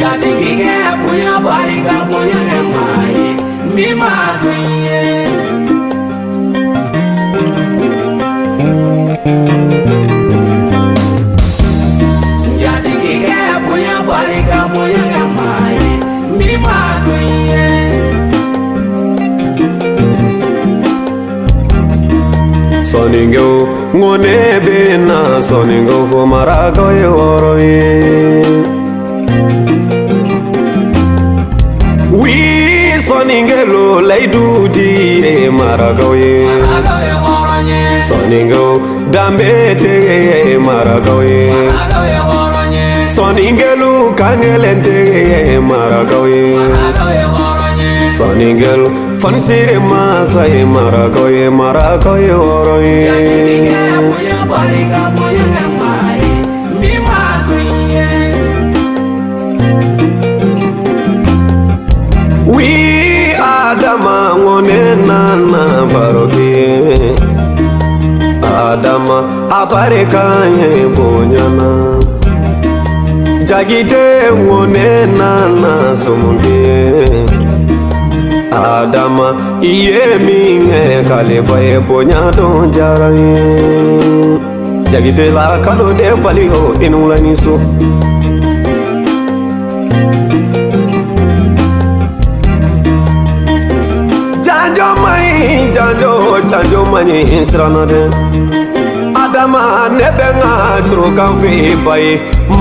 Jatigikɛ bonya barika bonya kɛ maa ye min m'a to i ye. Jatigikɛ bonya barika bonya kɛ maa ye min m'a to i ye. Sɔnnikɛw ŋɔnɛ bɛ na, sɔnnikɛw fo marakaw ye hɔrɔn ye. Wi sɔnnikɛlu layidu di ye marakaw ye. Marakaw ye hɔrɔn ye. Sɔnnikɛw danbe tɛ ye marakaw ye. Marakaw ye hɔrɔn ye. Sɔnnikɛlu kan kelen tɛ ye marakaw ye. Marakaw ye hɔrɔn ye. Sɔnnikɛlu fanisere masa ye marakaw ye, marakaw ye hɔrɔn ye. Jatigikɛ bonya barika bonya kɛ maa ye min m'a to i ye. Wi Adama ŋɔnɛ nana baro kɛ, Adama a barika ye bonyana. Jagite ŋɔnɛ nana sɔmukɛ, Adama i ye min kɛ kalifa ye, bonya don diyara n ye. Jagitela kalo den bali o i ni wula ni so. Janjo maɲi, janjo, janjo maɲi, n siranna dɛ. Adama ne bɛ n ka jurukan fɛ ba ye,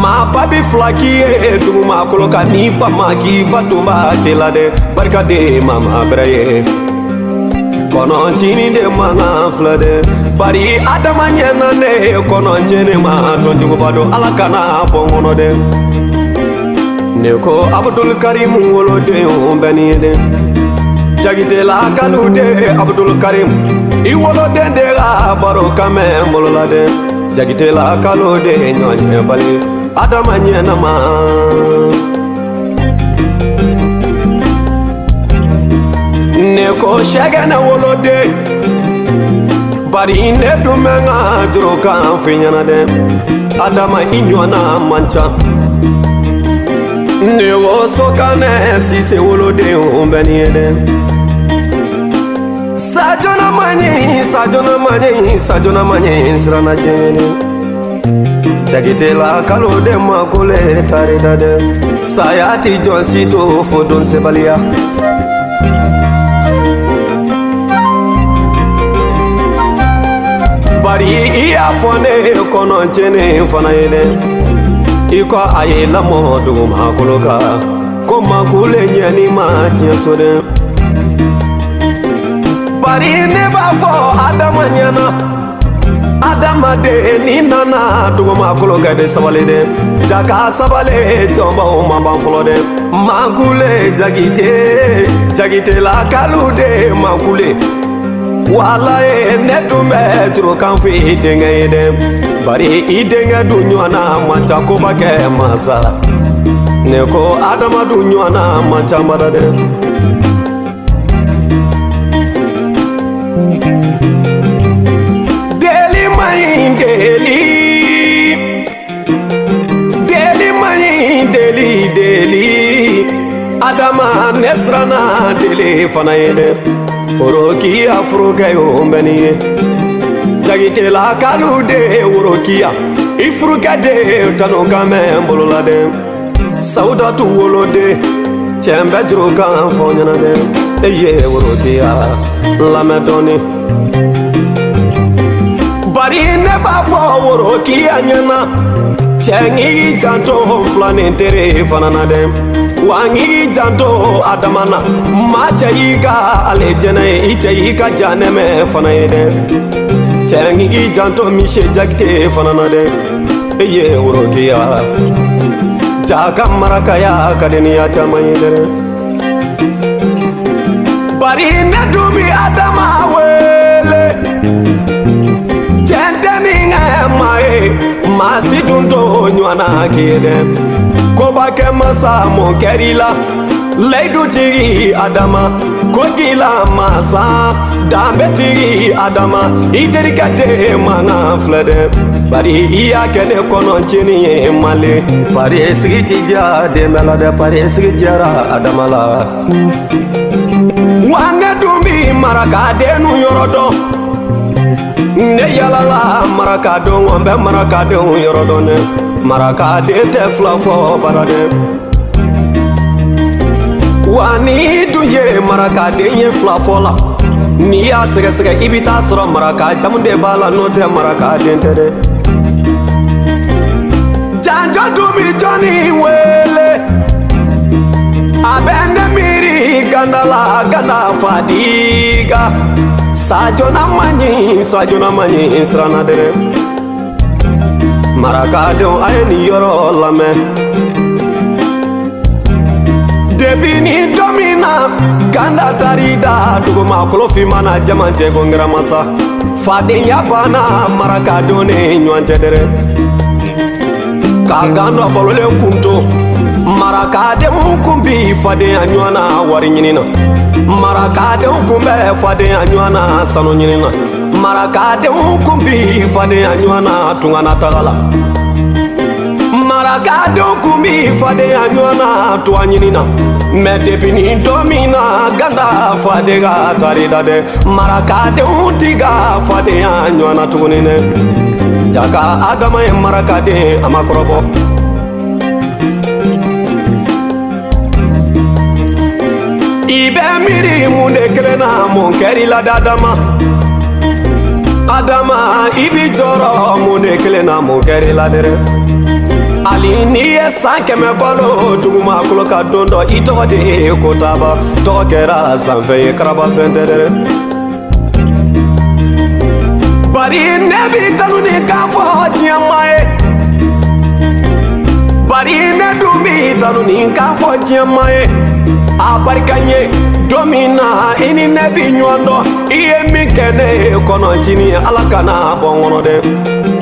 maa ba bi fila k'i ye dugumakolo kan, n'i ba ma k'i ba dun b'a k'i la dɛ. Barika de mama bɛrɛ ye kɔnɔcini de man kan filɛ dɛ, bari Adama ɲɛna ne kɔnɔcini ma dɔn juguba don, Ala kana bɔ n kɔnɔ dɛ. Ne ko Abudul Karim woloden bɛ nin ye dɛ, Jagitela kalu de Abudul Karim i woloden de ka baro kan mɛn n bolo la dɛ. Jagitela kalu de ɲɔɲɛ bali Adama ɲɛnama. Ne ko sɛgɛnɛ woloden, bari ne dun bɛ n ka jurukan f'i ɲɛna dɛ, Adama i ɲɔgɔnna man ca. Ne ko Sokanɛ Sise woloden bɛ nin ye dɛ. Sajona maɲi, sajona maɲi, sajona maɲi, n siranna diɲɛ dɛ. Jagitela kalo de ma kole tarida dɛ, saya ti jɔn si to fo don sebaliya. Bari i y'a fɔ ne kɔnɔ tiɲɛni fana ye dɛ, i ko a ye lamɔ dugumakolo kan ko makule ɲɛni ma tiɲɛ so dɛ. Bari ne b'a fɔ Adama ɲɛna, adamaden n'i nana dugumakolo kan i bɛ sabali dɛ, jaka sabali jɔnbaw ma ban fɔlɔ dɛ. Makule Jagite, Jagitela kalu de makule walaye, ne dun bɛ jurukan fɔ i denkɛ ye dɛ, bari i denkɛ dun ɲɔgɔnna man ca koba kɛ masa. Ne ko Adama dun ɲɔgɔnna man ca mara dɛ. Deli maɲi, deli, deli maɲi, deli, deli, Adama ne siranna deli fana ye dɛ. Worokiya furukɛ yo bɛ nin ye, Jagitela kalu de worokiya i furukɛ de tanu kan mɛn n bolo la dɛ. Sawudatu woloden cɛ n bɛ jurukan fɔ ɲɛna dɛ, e ye worokiya n lamɛn dɔɔni. Bari ne b'a fɔ worokiya ɲɛna, cɛ n k'i janto filanin tere fana na dɛ, wa n k'i janto Adama na, maa cɛ y'i ka ale jɛnɛ ye, i cɛ y'i ka janɛmɛ fana ye dɛ. Cɛ n k'i janto Mise Jakite fana na dɛ, e ye worokiya ja ka marakaya ka di ni ya caman ye dɛ. Bari ne dun bi Adama wele cɛntɛni kɛ maa ye, maa si dun t'o ɲɔgɔnna k'i ye dɛ. Koba kɛ masa mun kɛr'i la, layidutigi Adama ko k'i la masa danbetigi Adama i terikɛ de mankan filɛ dɛ. Bari i y'a kɛ ne kɔnɔ tiɲɛni ye Mali. Pari sigi ti diya den bɛɛ la dɛ, pari sigi diyara Adama la. Wa ne dun bi marakadennu yɔrɔ dɔn. Ne yalala marakadenw, n bɛ marakadenw yɔrɔ dɔn dɛ. Marakaden tɛ fila fɔ bara dɛ. Wa ni dun ye marakaden ye fila fɔ la, n'i y'a sɛgɛsɛgɛ i bɛ taa sɔrɔ maraka jamu de b'a la, n'o tɛ marakaden tɛ dɛ. Janjo dun bi jɔnni wele? A bɛ ne miiri ganda la, ganda fadiga. Sajona man ɲi, sajona man ɲi, siranna dɛ. Marakadenw, a ye nin yɔrɔ lamɛn. Depuis ni don min na ganda taar'i da dugumakolo finman na, jama cɛ ko n kɛra masa. Fadenya banna marakadenw ni ɲɔgɔn cɛ dɛrɛ. Ka ganda balolen kun to, marakadenw kun bi fadenya ɲɔgɔn na wari ɲini na. Marakadenw kun bɛ fadenya ɲɔgɔn na sanu ɲini na. Marakadenw kun bi fadenya ɲɔgɔn na tungana taga la. Marakadenw kun bi fadenya ɲɔgɔn na tuwa ɲini na. Mais depuis ni don min na ganda fadenya taar'i da dɛ, marakadenw ti ka fadenya ɲɔgɔn na tuguni dɛ. Jaka Adama ye marakaden, a ma kɔrɔbɔ. I bɛ miiri mun de kelen na, mun kɛr'i la Adama? Adama, i bi jɔrɔ mun de kelen na, mun kɛr'i la dɛrɛ? Hali n'i ye san 100 balo dugumakolo ka don dɔ, i tɔgɔ de ye kotaba. Tɔgɔ kɛra sanfɛ ye, karabafɛn tɛ dɛrɛ. Bari ne bi tanu ni kan fɔ diɲɛ maa ye. Bari ne dun bi tanu ni kan fɔ diɲɛ maa ye. A barika n ye don min na i ni ne bi ɲɔgɔn dɔn, i ye min kɛ ne ye kɔnɔ jini, Ala kana bɔ n kɔnɔ dɛ.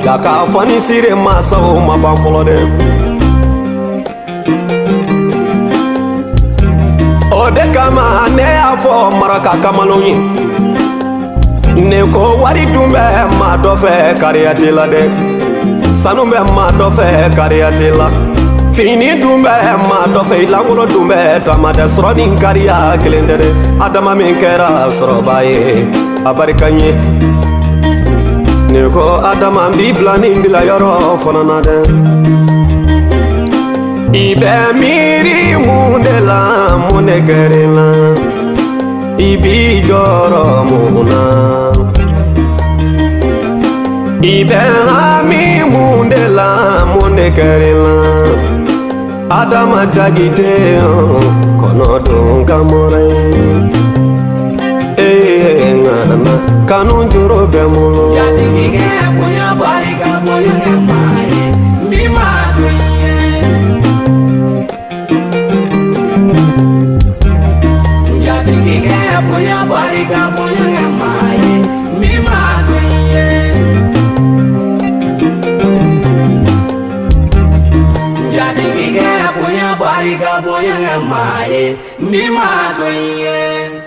Jaka fɔ ni sire masaw ma ban fɔlɔ dɛ. O de kama ne y'a fɔ maraka kamalenw ye, ne ko wari dun bɛ maa dɔ fɛ kariya t'i la dɛ, sanu bɛ maa dɔ fɛ kariya t'i la, fini dun bɛ maa dɔ fɛ, i lankolon dun bɛ tama dɛ. Sɔrɔ ni kariya kelen tɛ dɛ. Adama min kɛra sɔrɔba ye, a barika n ye. Ne ko Adama n b'i bila nin bila yɔrɔ fana na dɛ. I bɛ miiri mun de la, mun de kɛr'i la? I b'i jɔrɔ mun na? I bɛ hami mun de la, mun de kɛr'i la? Adama Jakite kɔnɔ don ka mɔrɛ ee ŋana kanu juru bɛ n bolo. Jatigikɛ bonya barika bonya kɛ maa ye min m'a to i ye. Jatigikɛ bonya barika bonya kɛ maa ye min m'a to i ye. Jatigikɛ bonya barika bonya kɛ maa ye min m'a to i ye.